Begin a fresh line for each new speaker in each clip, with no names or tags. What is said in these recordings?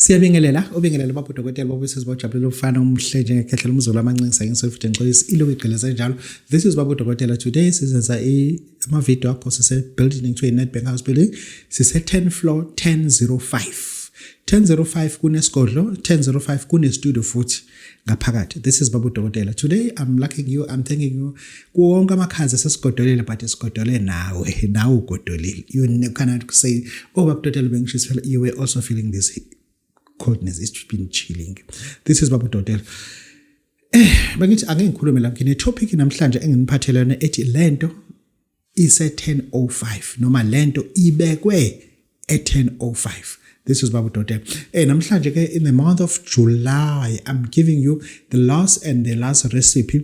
Siyabingelela, ubingelele baba udokotela baba usisi bajabulile ufana omuhle njengekhehla lomzulu amancinisa ngisho futhi ngixolisa iloku igqileze njalo. This is baba udokotela today sizenza ama video akho sise building ekuthiwa i-Nedbank House building sise 10 floor 1005. 1005 kunesigodlo, 1005 kune studio futhi ngaphakathi. This is baba udokotela. Today I'm lucking you, I'm thanking you. Kuwonke amakhaza sesigodolile but sigodole nawe, nawe ugodolile. You cannot say, "Oh, baba udokotela bengishisa." You were also feeling this coldness. It's been chilling. This is baba udokotela. Bakithi, ake ngikhulume la, ngine topic namhlanje enginiphathele yona ethi lento ise 1005 noma lento ibekwe e1005. This is Babu Dote. Namhlanje ke, in the month of July, I'm giving you the last and the last recipe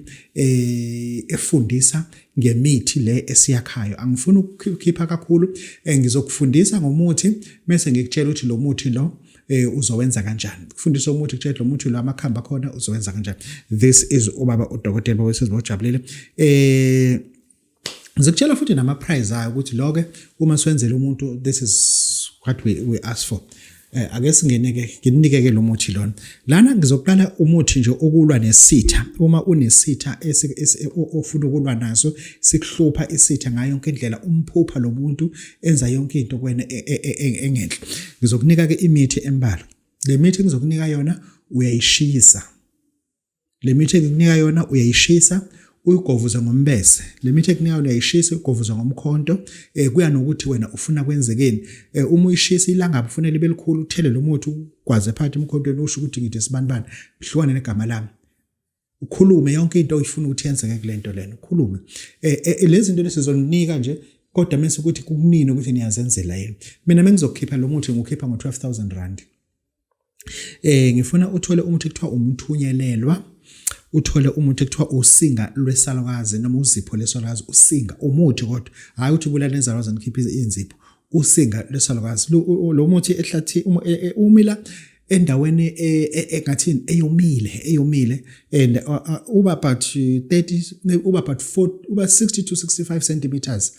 efundisa ngemithi le esiyakhayo. Angifuni ukukhipha kakhulu, ngizokufundisa ngomuthi bese ngikutshela ukuthi lo muthi lo uzowenza kanjani. Kufundisa umuthi, kutshela lo muthi lo amakhamba khona uzowenza kanjani. This is ubaba udokotela bawesizibojabulile. Ngizokutshela futhi nama price ayo ukuthi lo ke uma siwenzele umuntu, this is what we ask for. Ake singene ke, nginike ke lo muthi lona. Lana ngizoqala umuthi nje okulwa nesitha. Uma unesitha ofuna ukulwa naso, sikuhlupha isitha ngayo yonke indlela, umphupha lo muntu enza yonke into kuwena engenhle. Ngizokunika ke imithi embalwa. Le mithi engizokunika yona uyayishisa. Le mithi engikunika yona uyayishisa uyigovuze ngombese. Le mithi ekunika yona uyayishisa uyigovuze ngomkhonto. Kuya nokuthi wena ufuna kwenzekeni. Uma uyishisa ilangabi ufuna libe likhulu, uthele lo muthi ugwaze phakathi emkhontweni, usho ukuthi ngithi sibanibani hlukane negama lami. Ukhulume yonke into oyifuna ukuthi yenzeke kule nto lena, ukhulume. Lezi zinto lesizonika nje, kodwa mase ukuthi kukunini ukuthi niyazenzela yini. Mina mengizokhipha lo muthi ngikhipha ngo R12,000. Ngifuna uthole umuthi kuthiwa umthunyelelwa, uthole umuthi kuthiwa usinga lwesalukazi noma uzipho lesalukazi, usinga umuthi kodwa hayi uthi ubulala nezalukazi nikhiphe inzipho, usinga lesalukazi. Lo muthi ehlathi umila endaweni engathini eyomile and uba about 30, uba about 4, uba 60 to 65 centimeters,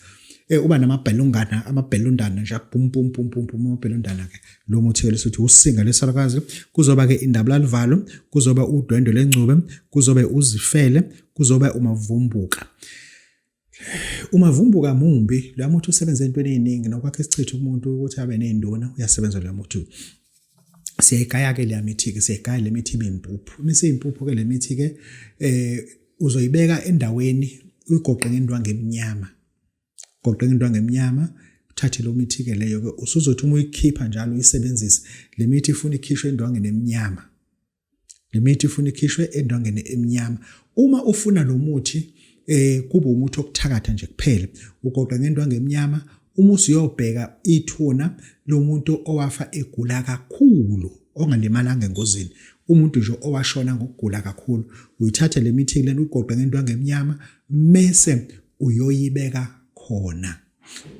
uba namabhelungana, amabhelundana nje, bum bum bum bum bum, amabhelundana ke. Lo muthi ke sithi usinga lesalukazi. Kuzoba ke indabulalivalo, kuzoba udwendwe lencube, kuzoba uzifele, kuzoba umavumbuka. Umavumbuka mumbi lo muthi, usebenza entweni eziningi nokwakhe isichitho umuntu ukuthi abe nezinduna, uyasebenza lo muthi. Siyayigaya ke le mithi ke, siyayigaya le mithi ibe impuphu. Mise impuphu ke le mithi ke, uzoyibeka endaweni, uyigoqe ngendwangu emnyama, goqe ngendwangu emnyama, uthathe lo mithi ke leyo ke. Usuzothi uma uyikhipha njalo uyisebenzise le mithi, ifuna ikhishwe endwangeni emnyama. Le mithi ifuna ikhishwe endwangeni emnyama. Uma ufuna lo muthi kube umuthi okuthakatha nje kuphela, ugoqa ngendwangu emnyama. Uma usuyobheka ithuna lomuntu owafa egula kakhulu, ongalimalanga engozini, umuntu nje owashona ngokugula kakhulu, uyithathe le mithi lena, uyigoqe ngendwangu emnyama, mese uyoyibeka khona.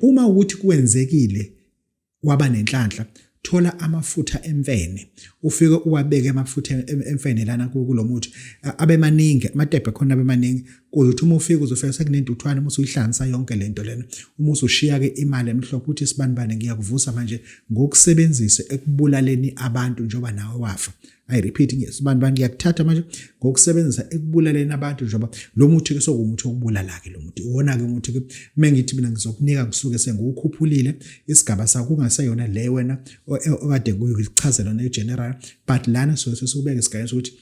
Uma ukuthi kwenzekile waba nenhlanhla, thola amafutha emfene, ufike uwabeke amafutha emfene lana kulo muthi, abe maningi amatebhe khona, abe maningi kuze uthi uma ufika uzofika sekunentuthwane. Uma usuyihlanganisa yonke lento lena, uma usushiya ke imali emhlophe, uthi, "Sibanibani, ngiyakuvusa manje ngokusebenzisa ekubulaleni abantu njengoba nawe wafa." I repeat, sibanibani, ngiyakuthatha manje ngokusebenzisa ekubulaleni abantu njengoba lo muthi ke sokumuthi okubulala ke lo muthi. Iwona ke umuthi ke mengithi mina ngizokunika, ngisuke sengiwukhuphulile isigaba sakho, kungaseyona le wena okade kuyichazela ne general, but lana so sesubeka isigaba sokuthi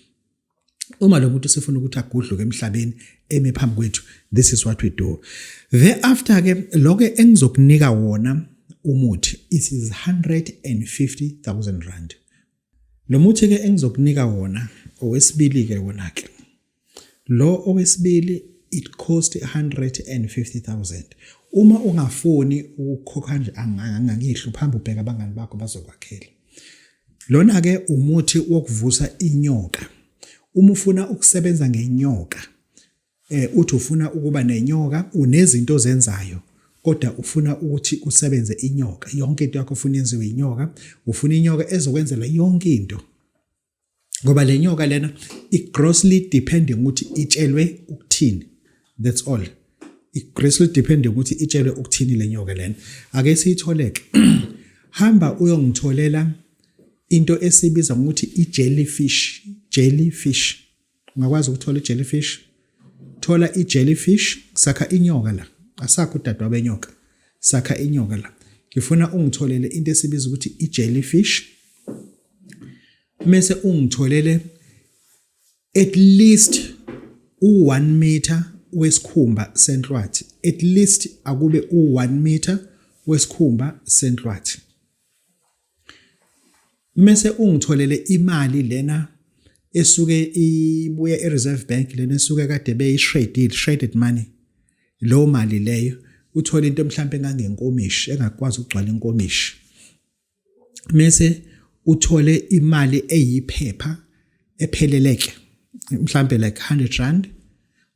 uma lo muntu sifuna ukuthi agudluke emhlabeni eme phambi kwethu, this is what we do. Thereafter ke, lokho engizokunika wona umuthi, it is R150,000. Lo muthi ke engizokunika wona owesibili ke, wona ke lo owesibili, it cost 150,000. Uma ungafuni ukukhokha nje, angangihlupha, hamba ubheka abangani bakho bazokwakhela. Lona ke umuthi wokuvusa inyoka. Uma ufuna ukusebenza ngenyoka, uthi ufuna ukuba nenyoka, unezinto ozenzayo kodwa ufuna ukuthi kusebenze inyoka, yonke into yakho ufuna yenziwe inyoka, ufuna inyoka ezokwenzela yonke into, ngoba le nyoka lena i-grossly depending ukuthi itshelwe ukuthini, that's all. I-grossly depending ukuthi itshelwe ukuthini le nyoka lena. Ake siyitholeke. Hamba uyongitholela Into esibiza ngokuthi i-jellyfish, jellyfish. Ungakwazi ukuthola i-jellyfish? Thola i-jellyfish, sakha inyoka la. Asakho udadewabo enyoka. Sakha inyoka la. Ngifuna ungitholele into esibiza ukuthi i-jellyfish. Mese ungitholele at least u-1 meter wesikhumba senhlwathi. At least akube u-1 meter wesikhumba senhlwathi. Mese ungitholele imali lena esuke ibuya e-Reserve Bank lena esuke kade beyi-shredile, shredded money. Leyo mali leyo uthole into mhlampe engangenkomishi engakwazi ukugcwala inkomishi. Mese uthole imali eyiphepha epheleleke mhlampe like 100 rand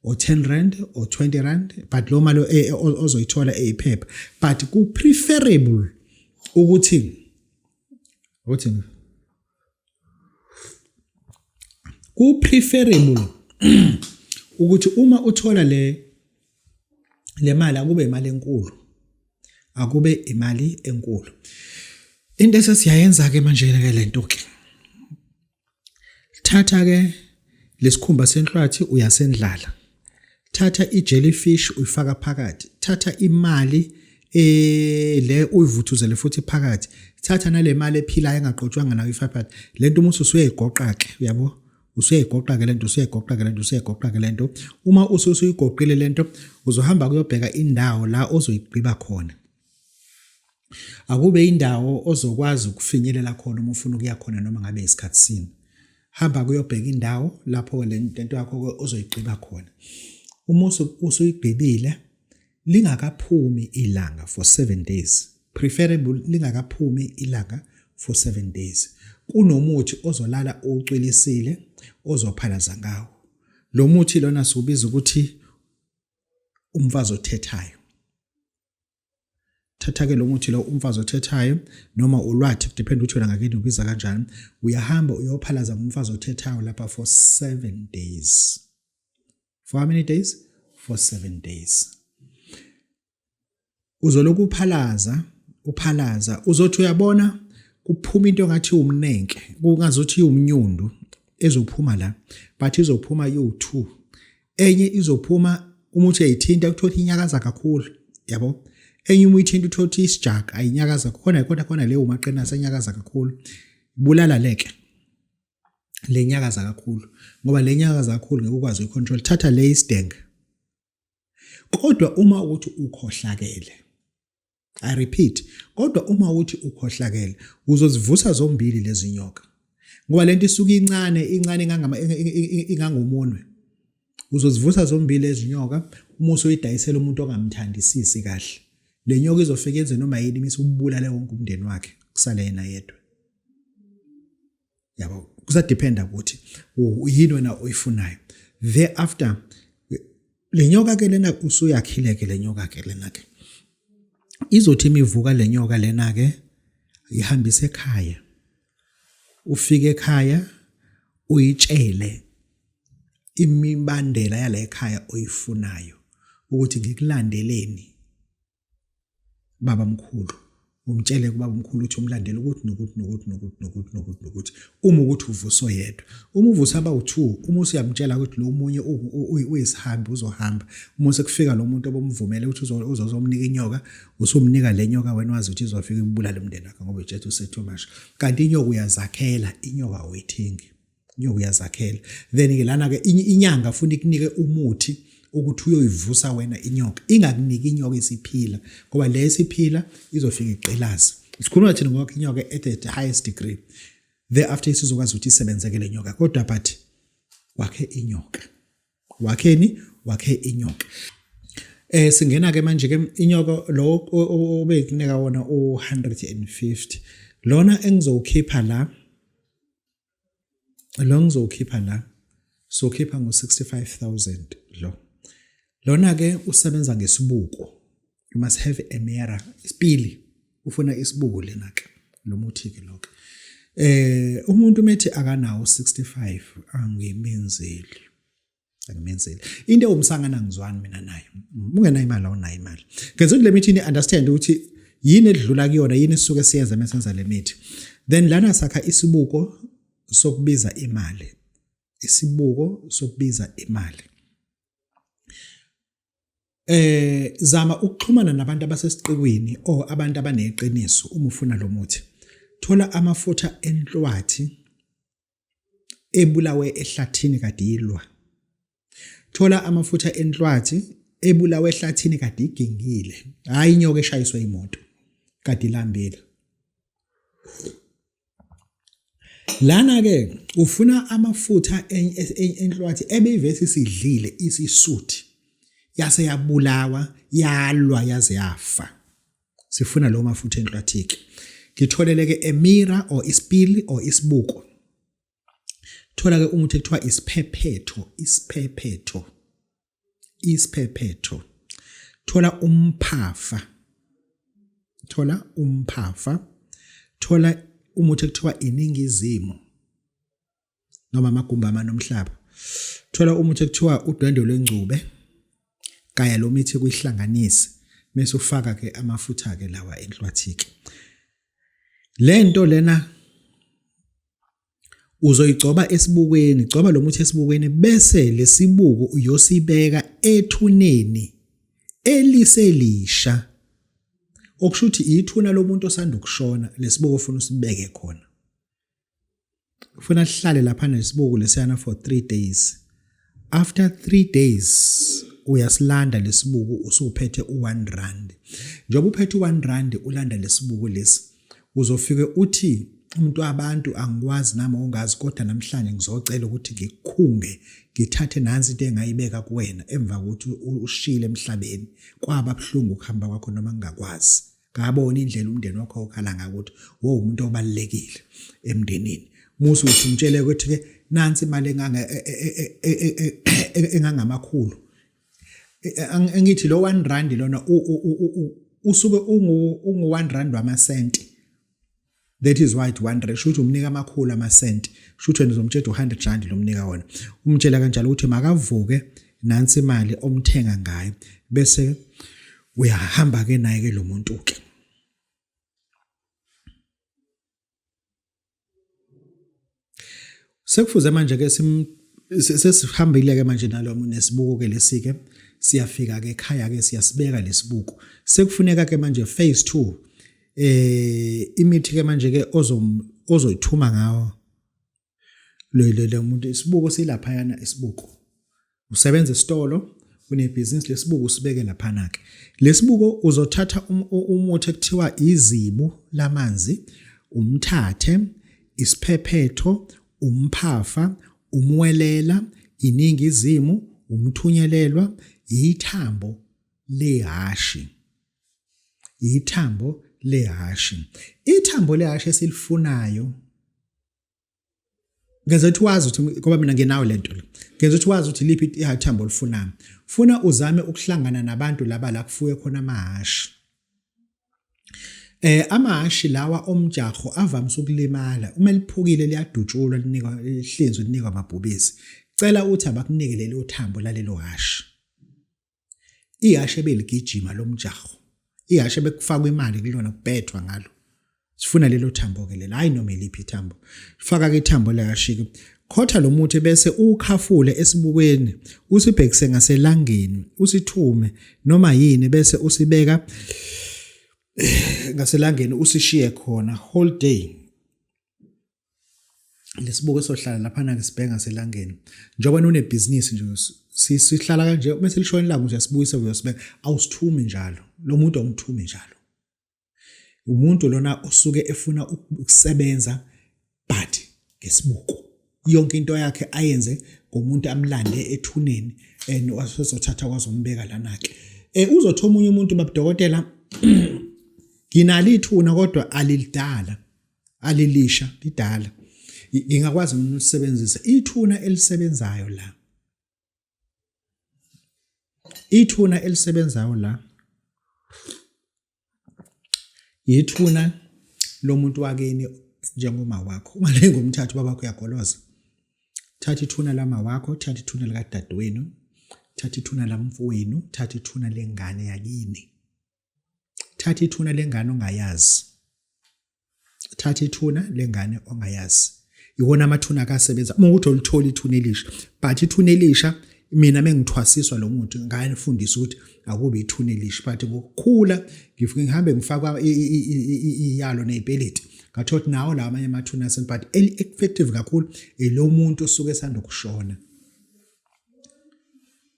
or 10 rand or 20 rand but lo mali ozoyithola eyiphepha but ku preferable ukuthi uthi ku preferable ukuthi uma uthola le le mali akube imali enkulu akube imali enkulu into esesiyayenza ke manje ke lento ke Thatha ke lesikhumba senhlwathi uyasendlala. Thatha i-jellyfish uyifaka phakathi. Thatha imali eh le uyivuthuzele futhi phakathi. Thatha nale mali ephilayo engaqotshwanga nayo uyifake phakathi. Lento uma usuyayigoqa ke uyabo? Usuyayigoqa ke lento, usuyayigoqa ke lento, usuyayigoqa ke lento. Uma usuyigoqile lento uzohamba kuyobheka indawo la ozoyigqiba khona. Akube indawo ozokwazi ukufinyelela khona uma ufuna ukuya khona noma ngabe isikhathi sini. Hamba kuyobheka indawo lapho le nto yakho ozoyigqiba khona. Uma usuyigqibile lingakaphumi ilanga for 7 days. Preferable lingakaphumi ilanga for 7 days. Kunomuthi ozolala uwucwilisile ozophalaza ngawo. Lo muthi lona siwubiza ukuthi umfazi othethayo. Thatha-ke lo muthi lo umfazi othethayo noma ulwathi kudepend ukuthi wena ngakini ubiza kanjani. Uyahamba uyophalaza ngomfazi othethayo lapha for 7 days. For how many days? For 7 days. Uzoloku uphalaza, uphalaza, uzothi uyabona kuphuma into ngathi umnenke, kungazothi umnyundu ezophuma la, but izophuma iwu2. Enye izophuma uma uthi uyayithinta kuthola inyakaza kakhulu, yabo. Enye uma uyithinta uthola ukuthi isijaka ayinyakaza khona khona khona leyo maqina asenyakaza kakhulu. Bulala leke le nyakaza kakhulu ngoba le nyakaza kakhulu ngeke ukwazi uyicontrol. Thatha le isidenge. Kodwa uma ukuthi ukhohlakele, I repeat, kodwa uma uthi ukhohlakele uzozivusa zombili lezi nyoka. Ngoba lento isuke incane, incane ingangama ingangomunwe. Uzozivusa zombili lezi nyoka uma usuyidayisela umuntu ongamthandisisi kahle. Le nyoka izofika yenze noma yini imise ubulale wonke umndeni wakhe kusale yena yedwa. Yabo, kusadependa ukuthi yini wena oyifunayo. Thereafter le nyoka ke lena usuyakhile ke le nyoka ke lena ke izothi imivuka le nyoka lena ke ihambise ekhaya ufike ekhaya uyitshele imibandela yala ekhaya oyifunayo ukuthi ngikulandeleni baba mkhulu umtshele kubaba mkhulu ukuthi umlandele ukuthi nokuthi nokuthi nokuthi nokuthi nokuthi nokuthi uma ukuthi uvuso yedwa uma uvusa abawu-2 uma usuyamtshela ukuthi lo munye uyisihambi uzohamba uma sekufika lo muntu obomvumele ukuthi uzozomnika inyoka usumnika le nyoka wena wazi ukuthi izofika ibulale umndeni wakhe ngoba utshethe use-too much kanti inyoka uyazakhela inyoka awuyithengi inyoka uyazakhela then ke lana ke inyanga funa ikunike umuthi ukuthi uyoyivusa wena inyoka ingakuniki inyoka isiphila ngoba le isiphila izofika igqilaze sikhuluma thina ngokwakho inyoka at the highest degree thereafter isizokwazi ukuthi isebenzeke le nyoka kodwa but wakhe inyoka wakheni wakhe inyoka eh singena ke manje ke inyoka lo obekunika wona u150 lona engizowukhipha la Lo ngizowukhipha la sokhipha ngo-65000 lo. Lona-ke usebenza ngesibuko. You must have a mirror, isipili. Ufuna isibuko lena-ke, lo muthi-ke lo-ke. Eh umuntu methi akanawo 65 angimenzeli. Angimenzeli. Into ewumsangana angizwani mina nayo. Ungenayo imali awunayo imali. Ngenza ukuthi le mithi ni understand ukuthi yini edlula kuyona yini esisuke siyenza uma senza le mithi. Then lana sakha isibuko sokubiza imali, isibuko sokubiza imali. Zama ukuxhumana nabantu abasesiqiwini or abantu abaneqiniso uma ufuna lo muthi. Thola amafutha enhlwathi ebulawe ehlathini kade ilwa. Thola amafutha enhlwathi ebulawe ehlathini kade igingile, hhayi inyoka eshayiswe imoto kade ilambile. Lana ke ufuna amafutha enhlwathi ebeyivese isidlile isisuthi yase yabulawa yalwa yaze yafa. Sifuna lo mafutha enhlwathi-ke. Ngitholele ke emira or isipili or isibuko. Thola ke umuthi ekuthiwa isiphephetho, isiphephetho. Isiphephetho. Thola umphafa. Thola umphafa. Thola umuthi ekuthiwa iningizimu noma amagumbi amane omhlaba. Thola umuthi ekuthiwa udwendwe lwengcube. Gaya lo mithi kuyihlanganise bese ufaka ke amafutha ke lawa enhlwathike. Lento lena Uzoyigcoba esibukweni, gcoba lo muthi esibukweni bese lesibuko uyosibeka ethuneni eliselisha. Okusho ukuthi ithuna lomuntu osanda ukushona lesibuko ofuna usibeke khona. Ufuna sihlale lapha nesibuko lesiyana for 3 days. After 3 days uyasilanda lesibuko usuphethe u1 rand. Njengoba uphethe u1 rand ulanda lesibuko lesi uzofike uthi umuntu wabantu angikwazi nami ongazi kodwa namhlanje ngizocela ukuthi ngikukhunge ngithathe nansi into engayibeka kuwena emva kokuthi ushile emhlabeni kwaba buhlungu ukuhamba kwakho noma ngingakwazi ngabona indlela umndeni wakho okhala ngayo ukuthi wo umuntu obalekile emndenini musu uthi umtshele ukuthi ke nansi imali engange e, e, e, engangamakhulu angithi lo 1 rand lona usuke ungu ungu 1 rand wamasenti that is why it 1 rand shuthi umnika amakhulu amasenti shuthi wena uzomtshela u100 rand lomnika wona umtshela kanjalo ukuthi makavuke nansi imali omthenga ngayo bese uyahamba ke naye ke lo muntu ke Sekufuze manje ke sim sesihambile ke manje nalo nesibuko ke lesike siyafika ke ekhaya ke siyasibeka lesibuko sekufuneka ke manje phase 2 imithi ke manje ke ozoyithuma ngawo lo lo muntu isibuko silapha yana isibuko Usebenza esitolo, unebhizinisi lesibuko usibeke laphana-ke. Lesibuko uzothatha um, umuthi ekuthiwa izibu lamanzi, umthathe, isiphephetho, umphafa, umwelela, iningizimu, umthunyelelwa, yithambo lehhashi. Yithambo lehhashi. Ithambo lehhashi esilifunayo ngenza ukuthi wazi ukuthi ngoba mina nginayo lento le ngenza ukuthi wazi ukuthi liphi ithambo olifunayo funa uzame ukuhlangana nabantu laba la kufuye khona amahhashi eh amahhashi lawa omjaho avamise ukulimala uma liphukile liyadutshulwa linikwa lihlinzwe linikwa amabhubesi cela uthi abakunike lelo thambo lalelo hashi Ihashe ebeligijima lomjaho. Ihashe bekufakwa imali kulona kubhethwa ngalo. Sifuna lelo thambo ke lelo, hayi noma iliphi ithambo. Faka ke ithambo lehashe ke. Khotha lo muthi bese uwukhafule esibukweni, usibhekise ngaselangeni, usithume noma yini bese usibeka ngaselangeni usishiye khona whole day. Lesibuko esohlala laphana ke sibheka ngaselangeni. Njengoba unebhizinisi nje sihlala kanje uma selishona ilanga uyasibuyisa uyosibeka awusithumi njalo. Lo muntu awumthumi njalo. Umuntu lona osuke efuna ukusebenza but ngesibuko. Yonke into yakhe ayenze ngomuntu amlande ethuneni and wasezothatha kwazombeka lana ke. Eh uzothola omunye umuntu babudokotela nginalo ithuna kodwa alilidala. Alilisha lidala. Ngingakwazi ukulisebenzisa ithuna elisebenzayo la. Ithuna elisebenzayo la yithuna lomuntu wakini njengoma wakho. Ungalingi umthatha ubaba wakho uyagoloza. Thatha ithuna lama wakho, thatha ithuna likadadewenu, thatha ithuna lamfowenu, thatha ithuna lengane yakini. Thatha ithuna lengane ongayazi. Thatha ithuna lengane ongayazi. Iwona amathuna akasebenza. Uma ukuthi olithola ithuna elisha, but ithuna elisha mina mengithwasiswa lo muntu nganifundisa ukuthi akube ithuna elisha, but ngokukhula ngifike ngihambe ngifakwa iyalo nezipeleti, ngathola ukuthi nawo lawa amanye amathuna asen, but eli-effective kakhulu elomuntu osuke esanda kushona,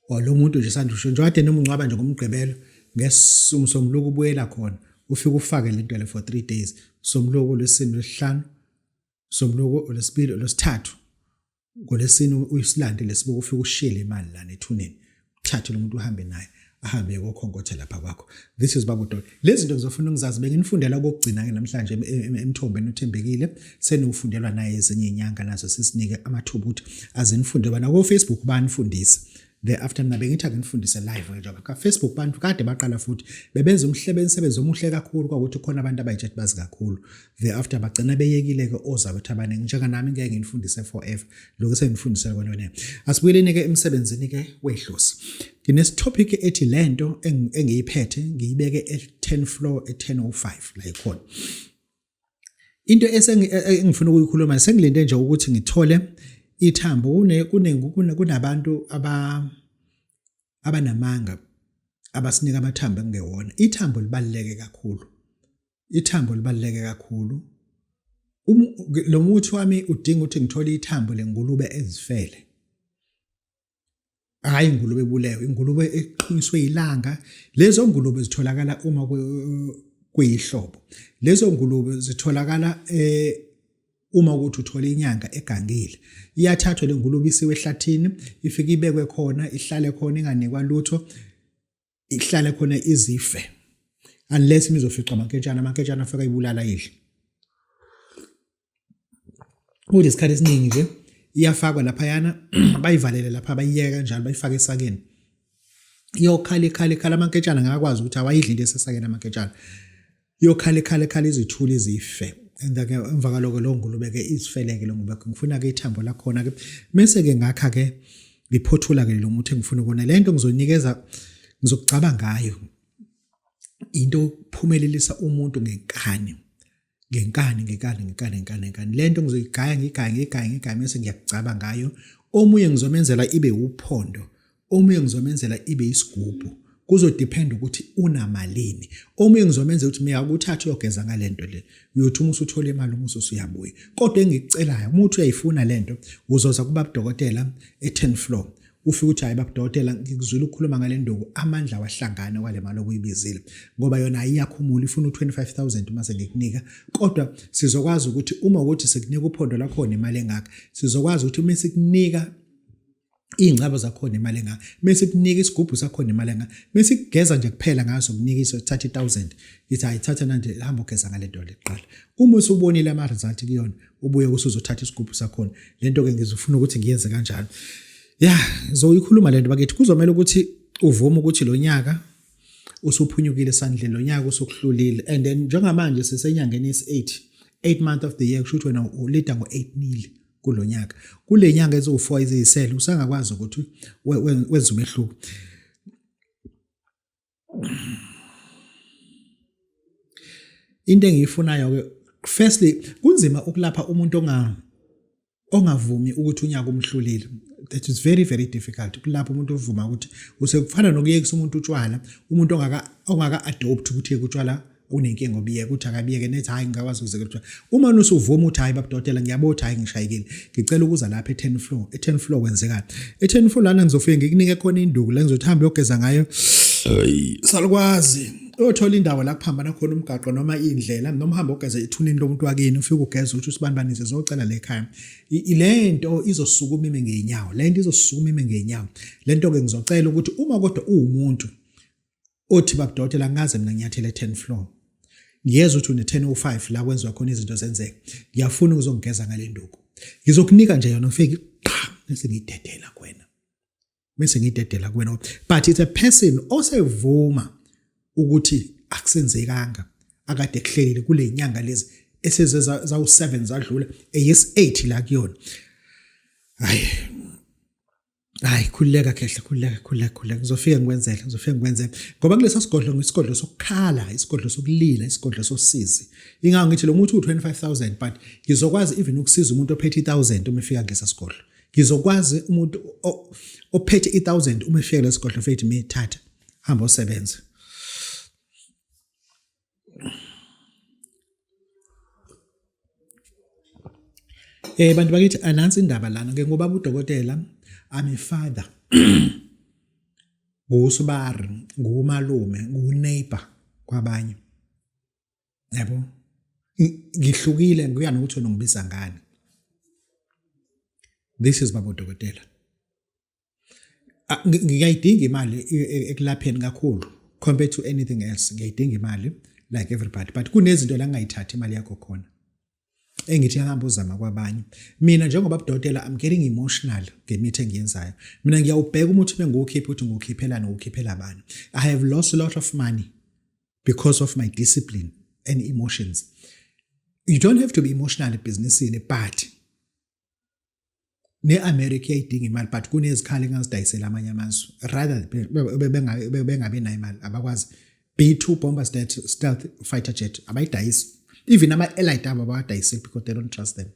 or lo muntu nje sanda kushona nje kade nomngcwaba nje ngoMgqibelo, ngesumsombuluko ubuyela khona, ufike ufake lento le for 3 days, somluko, lwesine, lwesihlanu, somluko, lwesibili, lwesithathu, ngolesine uyisilande lesibuko, ufike ushiye le mali lana ethuneni, uthathe lo muntu uhambe naye, ahambe kokhonkotha lapha kwakho. This is Babu Doli. Lezi zinto ngizofuna ungizazi, benginifundela okokugcina ke namhlanje emthombeni othembekile, seniwufundelwa naye ezinye inyanga nazo sisinike amathuba ukuthi azinifunde bana ko Facebook banifundise. Thereafter mina bengithi ake nifundise live njengoba ka Facebook bantu kade baqala futhi bebenza umhlebe umsebenzi omuhle kakhulu, kwakuthi khona abantu abayitshethi bazi kakhulu. Thereafter bagcina beyekile ke ozakwethu abaningi, njenganami ngeke nginifundise forever lokho sengifundisela kona wena. Asibuyeleni ke emsebenzini ke wedlozi. Nginesitopic ethi lento engiyiphethe ngiyibeke e-10 floor e-10:05 la ikhona into engifuna ukuyikhuluma. Sengilinde nje ukuthi ngithole ithambo. Kune kune kunabantu aba abanamanga abasinika amathambo ekungewona. Ithambo libaluleke kakhulu, ithambo libaluleke kakhulu. Lo muthi wami udinga ukuthi ngithole ithambo lengulube ezifele, hayi ingulube ebulewe, ingulube eqhinyiswe ilanga. Lezo ngulube zitholakala uma kuyihlobo, lezo ngulube zitholakala uma ukuthi uthola inyanga egangile. Iyathathwa le ngulube isiwe ehlathini, ifike ibekwe khona, ihlale khona inganikwa lutho, ihlale khona izife unless imizofica amankentshana, amankentshana afika ibulala idle. Kuthi isikhathi esiningi nje iyafakwa laphayana, bayivalele lapha, bayiyeke kanjalo, bayifake esakeni, iyokhala ikhala ikhala, amankentshana ngakwazi ukuthi awayidli into esesakeni amankentshana. Iyokhala ikhala ikhala izithuli izife, and ke emva kwaloko lo ngulube ke izifeleke lo ngulube. Ngifuna ke ithambo lakhona ke, bese ke ngakha ke ngiphothula ke lo muthi engifuna ukona. Lento ngizonikeza, ngizokugcaba ngayo into okuphumelelisa umuntu ngenkani, ngenkani, ngenkani, ngenkani, ngenkani, ngenkani. Lento ngizoyigaya, ngigaya, ngigaya, ngigaya, bese ngiyakugcaba ngayo. Omunye ngizomenzela ibe uphondo, omunye ngizomenzela ibe isigubhu, kuzodepend ukuthi unamalini. Omunye ngizomenzela ukuthi mina ukuthatha uyogeza ngalento le, uyothi uma usuthola imali uma usuyabuya. Kodwa engikucelayo, uma uthi uyayifuna lento, uzoza kuba udokotela e-10 floor, ufike uthi, "Hayi babudokotela, ngikuzwile ukukhuluma ngale nduku." Amandla wahlangana kwale mali okuyibizile, ngoba yona ayiyakhumula, ifuna u-25,000 uma sengikunika. Kodwa sizokwazi ukuthi uma ukuthi sikunika uphondo lakhona imali engaka, sizokwazi ukuthi uma sikunika iy'ngcabo zakhona imali engaka, bese kunika isigubhu sakhona imali engaka, bese kugeza nje kuphela ngaso kunika iso thatha i-1000, ngithi hayi, thatha nanje, hamba ugeza ngale nto le kuqala. Uma usubonile ama-result kuyona, ubuye usuzothatha isigubhu sakhona. Le nto-ke ngizofuna ukuthi ngiyenze kanjalo. Ya, zoyikhuluma le nto bakithi. Kuzomele ukuthi uvume ukuthi lo nyaka usuphunyukile esandleni, lo nyaka usukuhlulile. And then njengamanje sisenyangeni yesi-8, 8 month of the year, kusho ukuthi wena ulida ngo-8 nil kulo nyaka. Kule nyanga eziwu-4 eziyisele usangakwazi ukuthi wenze umehluko. Into engiyifunayo ke, firstly, kunzima ukulapha umuntu ongavumi ukuthi unyaka umhlulile. That is very very difficult kulapha umuntu ovuma ukuthi usekufana nokuyekisa umuntu utshwala, umuntu ongaka adopt ukuthi yeke utshwala unenkinga, obiyeke ukuthi akabiyeke nethi, "Hayi, ngingakwazi ukuzekela utshwala." Uma usuvuma ukuthi, "Hayi babudokotela, ngiyabona ukuthi hayi ngishayekile, ngicela ukuza lapha e-10 floor." E-10 floor kwenzekani? E-10 floor lana ngizofike ngikunike khona induku la ngizothi hambe uyogeza ngayo. Salukwazi, uyothola indawo la kuphambana khona umgaqo noma indlela, noma uhambe ugeze ethuneni lomuntu wakini, ufike ugeze uthi usibani bani sizocela le ekhaya. Le nto izosukuma ime ngeenyawo, le nto izosukuma ime ngeenyawo. Le nto ke ngizocela ukuthi uma kodwa uwumuntu othi, "Babudokotela, ngaze mina nginyathele 10 floor, ngiyezwa ukuthi une-10:05 la kwenziwa khona izinto zenzeka, ngiyafuna ukuzongigeza ngale nduku," ngizokunika nje yona, ufike qha bese ngiyidedela kuwena, bese ngiyidedela kuwena. But it's a person osevuma ukuthi akusenzekanga akade kuhlelile kule nyanga lezi eseze zawu-7 zadlula, eyesi-8 la kuyona. Hayi. Hayi khululeka khehla khululeka khululeka khululeka ngizofika ngikwenzele ngizofika ngikwenzele ngoba kulesa sigodlo ngisigodlo sokukhala isigodlo sokulila isigodlo sosizi ingakho ngithi lo muthi u25000 but ngizokwazi even ukusiza umuntu ophethe i1000 uma efika kulesa sigodlo ngizokwazi umuntu ophethe i1000 uma efika kulesa sigodlo fethi mi thatha hamba osebenze Eh bantu bakithi anansi indaba lana ke ngoba udokotela I'm a father. Ngusibari, ngumalume, nguneighbor kwabanye. Yabo? Ngihlukile kuya nokuthi wena ungibiza ngani. This is baba udokotela. Ngiyayidinga imali ekulapheni kakhulu compared to anything else ngiyayidinga imali like everybody but kunezinto la ngingayithathi imali yakho khona engithi hamba uzama kwabanye mina njengoba budokotela I'm getting emotional ngemithi engiyenzayo mina ngiyawubheka umuthi bengiwukhipha ukuthi ngiwukhiphelani ngiwukhiphela bani I have lost a lot of money because of my discipline and emotions you don't have to be emotional ebhizinisini but ne-America iyayidinga imali but kunezikhali engazidayisela amanye amazwe rather bengabi nayo imali abakwazi B2 bomber stealth fighter jet abayidayisi even ama-allied abo abawadayiseli because they don't trust them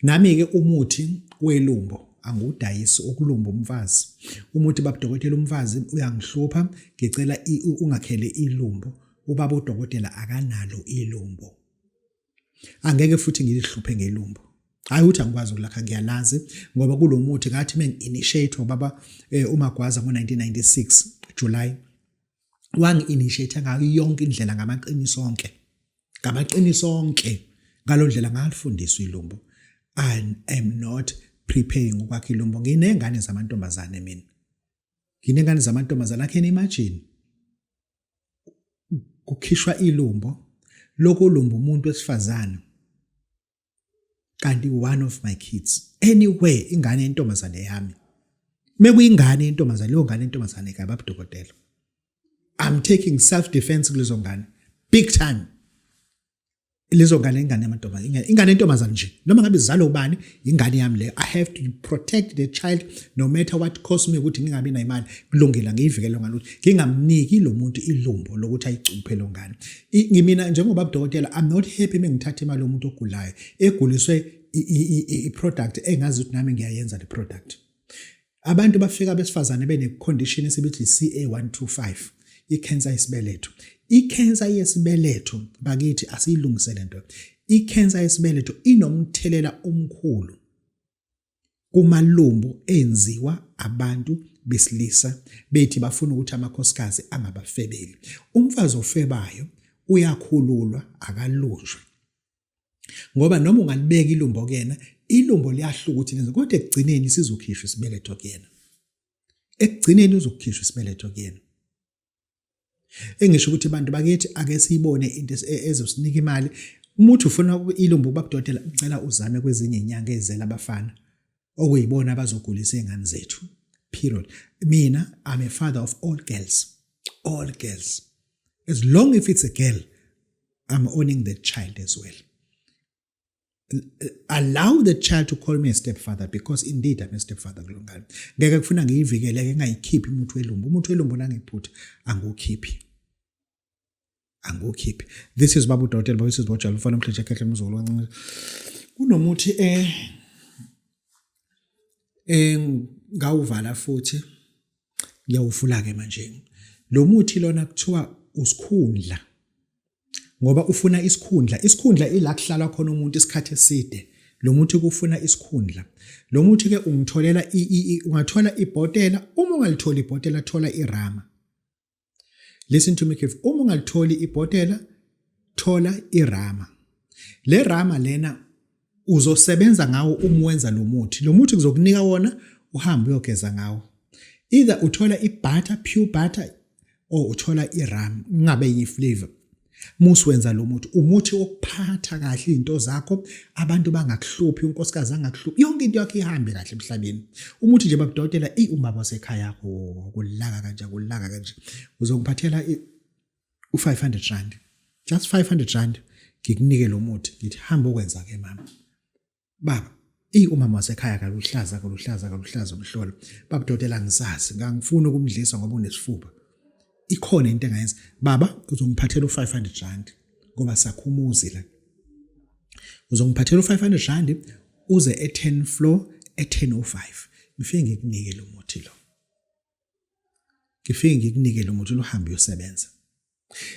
nami-ke umuthi welumbo angiwudayisi ukulumba umfazi umuthi babudokotela umfazi uyangihlupha ngicela ungakhele ilumbo ubaba udokotela akanalo ilumbo angeke futhi ngilihluphe ngelumbo hayi ukuthi angikwazi ukulakha ngiyalazi ngoba kulomuthi ngathi mengi-initiate ubaba eh, umagwaza ngo-1996 July wangi-initiate ngayo yonke indlela ngamaqiniso onke ngamaqiniso onke ngalo ndlela ngalifundiswa ilumbo I am not preparing ukwakha ilumbo nginengane zamantombazane mina nginengane zamantombazane I can imagine kukhishwa ilumbo lokulumba umuntu wesifazane kanti one of my kids anyway ingane yentombazane yami mekuyingane yentombazane leyo ngane yentombazane kababudokotela i'm taking self defense kulezo ngane big time lezo ngane ingane yamantombazane ingane yentombazane nje noma ngabe izalwa ubani ingane yami leyo i have to protect the child no matter what cost me ukuthi ngingabi nayo imali kulungile ngiyivikele ngalutho ngingamniki lo muntu ilumbo lokuthi ayicuphe lo ngane ngimina njengoba udokotela i'm not happy mengithatha imali yomuntu ogulayo eguliswe i-product engazi ukuthi nami ngiyayenza le product Abantu bafika besifazane bene condition esibithi CA125 icancer yesibeletho. Icancer yesibeletho bakithi asiyilungise lento. Icancer yesibeletho inomthelela omkhulu kumalumbo enziwa abantu besilisa bethi bafuna ukuthi amakhosikazi angabafebeli. Umfazi ofebayo uyakhululwa akalunjwa. Ngoba noma ungalibeka ilumbo kuyena, ilumbo liyahluka ukuthi lenze kodwa ekugcineni sizokhishwa isibeletho kuyena. Ekugcineni uzokhishwa isibeletho kuyena. Engisho ukuthi bantu bakithi ake siyibone into e, ezosinika imali. Uma uthi ufuna ilumbo kubabudokotela, ngicela uzame kwezinye izinyanga ezizela abafana okuyibona abazogulisa izingane zethu. Period. Mina I'm a father of all girls. All girls. As long if it's a girl, I'm owning the child as well. Allow the child to call me a stepfather because indeed I'm a stepfather kulo ngane. Ngeke kufuna ngiyivikele ke ngayikhiphi umuthi welumbo. Umuthi welumbo nangephutha angiwukhiphi. Angiwukhiphi. This is Babu Dokotela Babu Sizwe Bojalo mfana omhle nje khehle umzukulu kancane. Kunomuthi eh engawuvala futhi ngiyawuvula ke manje. Lo muthi lona kuthiwa usikhundla. Ngoba ufuna isikhundla, isikhundla ila kuhlala khona umuntu isikhathi eside. Lo muthi kufuna isikhundla. Lo muthi ke ungitholela ungathola ibhotela, uma ungalitholi ibhotela thola irama. Listen to me carefully. Uma ungalitholi ibhotela thola irama. Le rama lena uzosebenza ngawo uma wenza lo muthi. Lo muthi kuzokunika wona uhambe uyogeza ngawo. Either uthola i-butter, pure butter or uthola i-rum, kungabe enye i-flavor. Musi wenza lo muthi, umuthi wokuphatha kahle izinto zakho, abantu bangakuhluphi, unkosikazi angakuhluphi, yonke into yakho ihambe kahle emhlabeni. Umuthi nje babudokotela, eyi umama wasekhaya yakho kulaka kanje, kulaka kanje. Uzongiphathela u-500 rand. Just 500 rand ngikunike lo muthi, ngithi hamba okwenza ke mama. Baba, Eyi umama wasekhaya kaluhlaza kaluhlaza kaluhlaza umhlolo. Babudokotela ngisazi ngangifuna ukumdlisa ngoba unesifuba. Ikhona into engayenza. Baba uzongiphathela u500 rand ngoba sakhumuzi la. Uzongiphathela u500 rand uze e10 floor e10:05. Ngifike ngikunike lo muthi lo. Ngifike ngikunike lo muthi uhambe uyosebenza.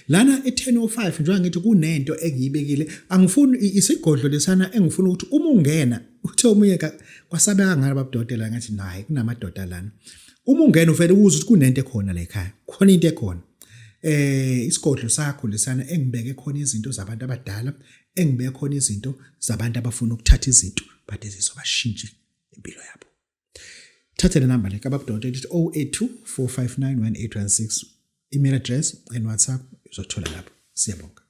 Lana e-10:05 njengoba ngithi kunento engiyibekile angifuni isigodlo lesana engifuna ukuthi uma ungena uthe omunye kwasabeka ngalo babudokotela ngathi naye kunamadoda lana uma ungena uvele uzwe ukuthi kunento ekhona la ekhaya khona into ekhona eh isigodlo sakho lesana engibeke khona izinto zabantu abadala engibeke khona izinto zabantu abafuna ukuthatha izinto but zizobashintsha impilo yabo. Thatha le number le kababudokotela ithi 082 459 1816 email address and WhatsApp uzothola lapho. Siyabonga.